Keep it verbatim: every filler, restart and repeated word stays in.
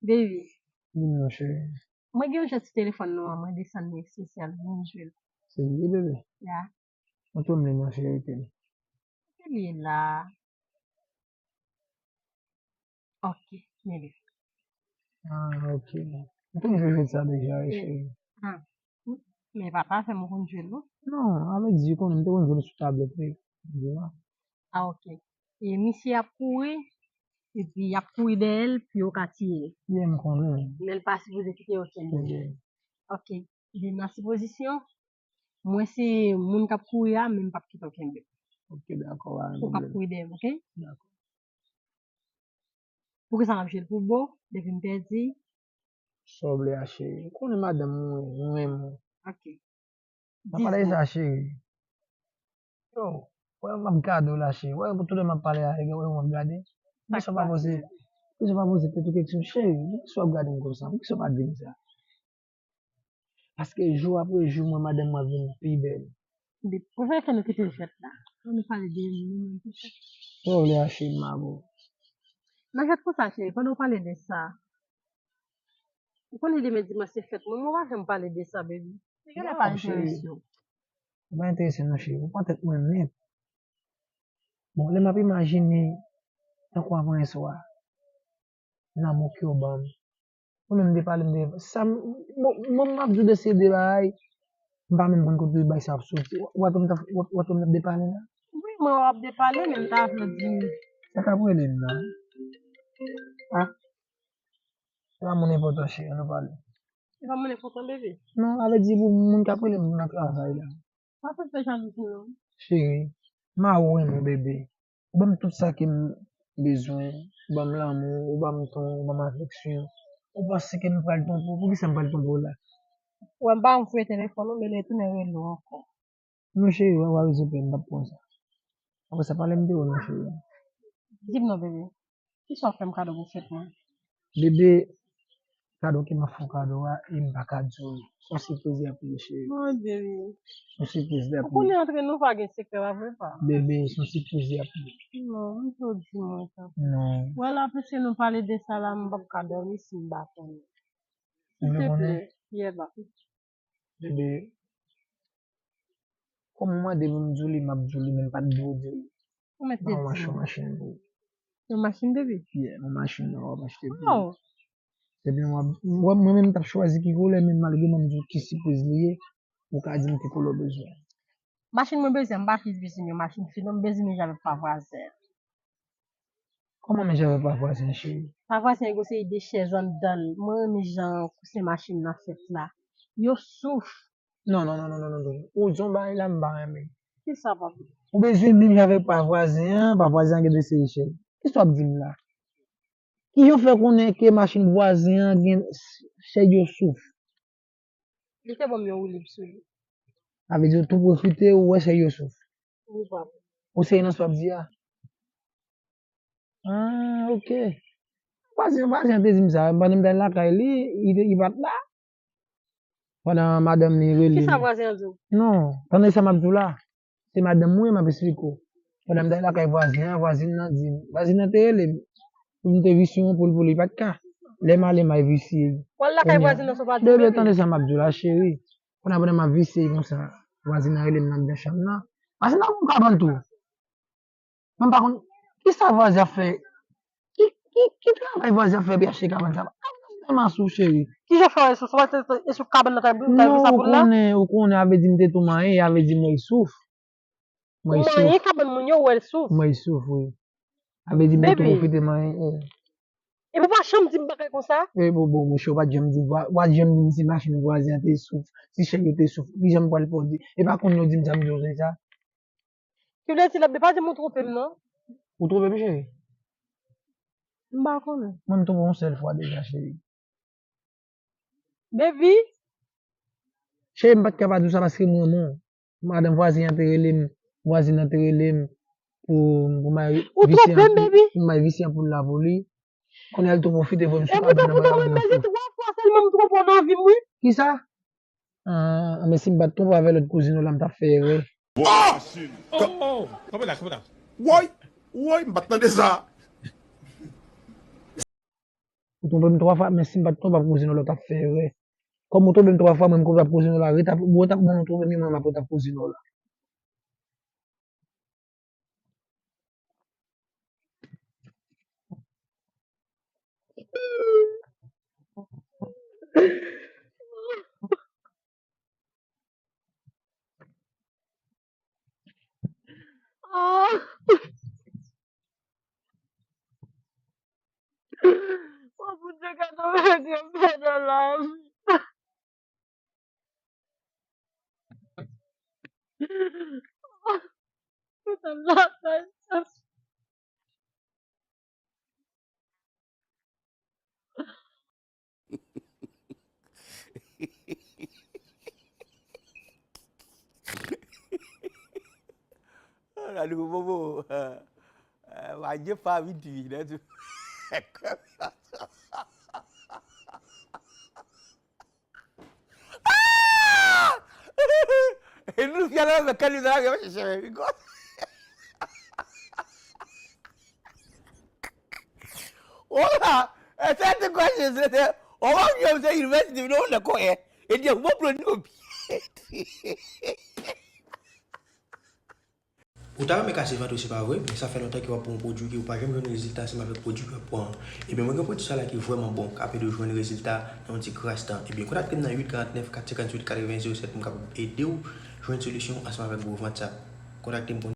Baby. Di m non, cheri. Mwen gen yon jan ti telefòn nou an, mwen desann li espesyal pou m jwe l. Se li, bebe? Ya. Montre m li non, cheri, ke l. Li la. Ok, men li. Ah, ok. M konn jwe jwèt sa deja, wi, cheri. Ah. Men papa fè m konn jwe l, non? Non, avèk Dye konnen m te konn jwe l sou tablèt, wi. Di la. Ah, ok. E misye ap kouri, epi y ap kouri dèyè l pou yo ka tiye. Ye, m konnen. Men l pa sipoze kite yo kenbe. Ok. Ok. Li nan sipozisyon, mwen se moun k ap kouri a, men m p ap kite w kenbe. Ok, dakò, pa gen pwoblèm. Ou k ap kouri dèyè m, ok? Dakò. Poukisa m ap jwe l pou bo, depi m pèdi? Sa w vle a, cheri. Ou konnen madanm mwen, mwen renmen w. Ok. M ap pale de sa, cheri. Yo, wè m ap gade w la, cheri. Wè, pou tout lè m ap pale avèk ou, wè, m ap gade. Poukisa w pa poze, poukisa w pa poze tèt ou kesyon, cheri? Poukisa w ap gade m konsa? Poukisa w pa di m sa? Paske jou apre jou, mwen, madanm mwen ap vin pi bèl. Ou prefere ke nou kite l fèt la. An nou pale de nou menm tou. Sa w vle a, cheri, m ap bo. Nan fèt konsa, cheri, pandan w pale de sa, ou konnen demen dimanch se fèt mwen, mwen pa janm pale de sa, baby. Se genlè pa enterese w. Ou pa enterese non, cheri. Ou pran tèt mwen nèt. Bon, lè m ap imajine, tankou avanyè swa, lanmou ke w ban m. Ou menm depale m de sa m, bon, bon, m ap di w de se de bagay, m pa menm konn kote bagay sa ap soti. Ou wè tòm t ap, ou wè tòm t ap depale la? Wi, mwen w ap depale, men m ta vle di. Sa k ap rele m la? Ah. Se pa moun enpòtan, cheri, an nou pale. Se pa moun enpòtan, bebe? Non, sa vle di pou moun k ap rele m nan travay la. Pa fè fè jalouzi non. Cheri, m a ou renmen w, bebe. Ou ban m tout sa ke m bezwen. Ou ban m lanmou, ou ban m tan, ou ban m afeksyon. Ou panse ke m pral twonpe w? Poukisa m pral twonpe w la? Ou wè m pa janm fouye telefòn ou, men li retounen rele w ankò. Non, cheri, w a rezon, m p ap pran sa. Apre sa, pale m de ou non, cheri. Di m non, bebe. Kisa w fè m kado pou fèt mwen? Bebe, kado ke m ap fè w kado a, e m pa ka di w. Se yon sipriz li ap ye, cheri. Mon Dye, wi. Se yon sipriz li ap ye. Ou konnen antre nou pa gen sekrè, pa vre pa? Bebe, se yon sipriz li ap ye. Non, m di w di mwen sa. Non. Wè la, piske nou pale de sa la, m p ap ka dòmi si m pa konnen. Sileple, yè ba. Bebe, kòm ou mande pou m di w li, m ap di w li, men m pa t dwe di w li. Ou mèt te di m. M ap achte yon machin pou ou. Yon machin, bebe? Yeah, yon machin, w ap achte pou ou. Wow! Epi w ap, mwen, mwen menm m t ap chwazi ki koulè, men malgre mwen m di w ki sipriz li ye, ou ka di m ki koulè w bezwen. Machin mwen bezwen, m pa fizibilize yon machin fi non, m bezwen menm jan avèk pa vwazen an. Kòman menm jan avèk pa vwazen an, cheri? Pa vwazen an gen yon seri de chèz anndan l. Mwen renmen jan kousen machin nan fèt la. Yo souf. Non, non, non, non, non, non, non. Ou di yon bagay la m pa renmen. Kisa, papi? Ou bezwen menm jan avèk pa vwazen an, pa vwazen an gen de seri chèz. Kisa w ap di m la? Kijan w fè konnen ke machin vwazen an gen chèz yo souf? Li te ban m yon woulib sou li. Sa vle di ou tou pwofite, ou wè chèz yo souf. Wi, papa. Ou serye nan sa w ap di a? Ah, ok. Vwazen, vwazen an te di m sa. Pandan m t al lakay li, li te, li pa t la. Pandan madanm li rele m. Kisa vwazen an di w? Non, tande sa m ap di w la. Se madanm mwen, m ap esplike w. Pandan m t al lakay vwazen an, vwazin nan di m, vwazin nan te rele m pou m te visye yon poul pou li, pa t ka. Lè m ale, m al visye. W al lakay vwazin nan san w pa di l, bebe? Bebe, tande sa m ap di w la, cheri. Kounye a, pandan m ap visye konsa, vwazin nan rele m nan anndan chanm nan. Vwazin nan gon kabann tou. Mwen pa konn kisa vwazen ap fè. Ki, ki, ki travay vwazen ap fè pou y achte kabann sa? Kabann nan tèlman souf, cheri. Kijan w fè wè l souf? Sa vle di e sou kabann nan ta, ta vin sa pou l la? Non, ou konnen, ou konnen, sa vle di m te tou manyen, sa vle di m wè l souf. M wè l souf. Ou manyen kabann moun yo, ou wè l souf. M wè l souf, wi. Sa vle di m te tou pwofite manyen. Epi w pa janm di m bagay konsa. E bon, bon, monchè, ou pa t janm di, ou pa t janm di m si machin vwazen an te souf, si chèz yo te souf. Kijan m pral fè w di? E pa kounye a w di m sa, m di w se sa. Ki vle di, Labde, pa janm ou twonpe m, non. Ou twonpe m, cheri? M pa konnen. Mwen, m twonpe w yon sèl fwa deja, cheri. Baby. Cheri, m pa t ka pa di w sa paske m renmen w. Madanm vwazen an te rele m, vwazin nan te rele m pou, pou m al visye yon poul, pou m al visye yon poul la pou li. Kounye a l tou pwofite voye m sou kabann nan, bagay la. Epi tou pwofite voye m, men se twa fwa sèlman m twonpe w nan vi m, wi. Kisa? Ah, men si m pa t twonpe w avèk lòt kouzin ou la, m t ap fè erè. Oh! Kanpe la, kanpe la. Woy! Woy, m pa t tande sa. Ou Twonpe m twa fwa, men si m pa t twonpe, w ap koze non la, w t ap fè erè. Kòm ou twonpe m twa fwa, mwen m konn w ap koze non la, ret ap, ou ret ap ban nou twonpe m, men mwen m ap ret ap koze non la. Ah! Mwen pou Dye ka tonbe gen pè nan lavi. Putain de la tête. Gade pou bobo. Wadye pa vin pi nan tou. E nou fyèl la, men kè nou sa la, men chèchè, men pi gwo. Ola, e sa te kwaze se te, o, w ap jwe se inivèsite, non, nan kòyè. E di, bon, plo nou pye. Ou ta renmen kase vant ou, se pa vre? Men sa fè lontan ke w ap pran yon pwodui ke ou pa janm jwenn rezilta ansanm avèk pwodui ke w ap pran an. Ebyen, mwen gen pwodui sa la ki vrèman bon, k ap ede w jwenn rezilta nan yon ti kras tan. Ebyen, kontakte m nan uit karant nèf kat senkantuit katreven zewo sèt pou m kapab ede w jwenn solisyon ansanm avèk gwo vant sa. Kontakte m pou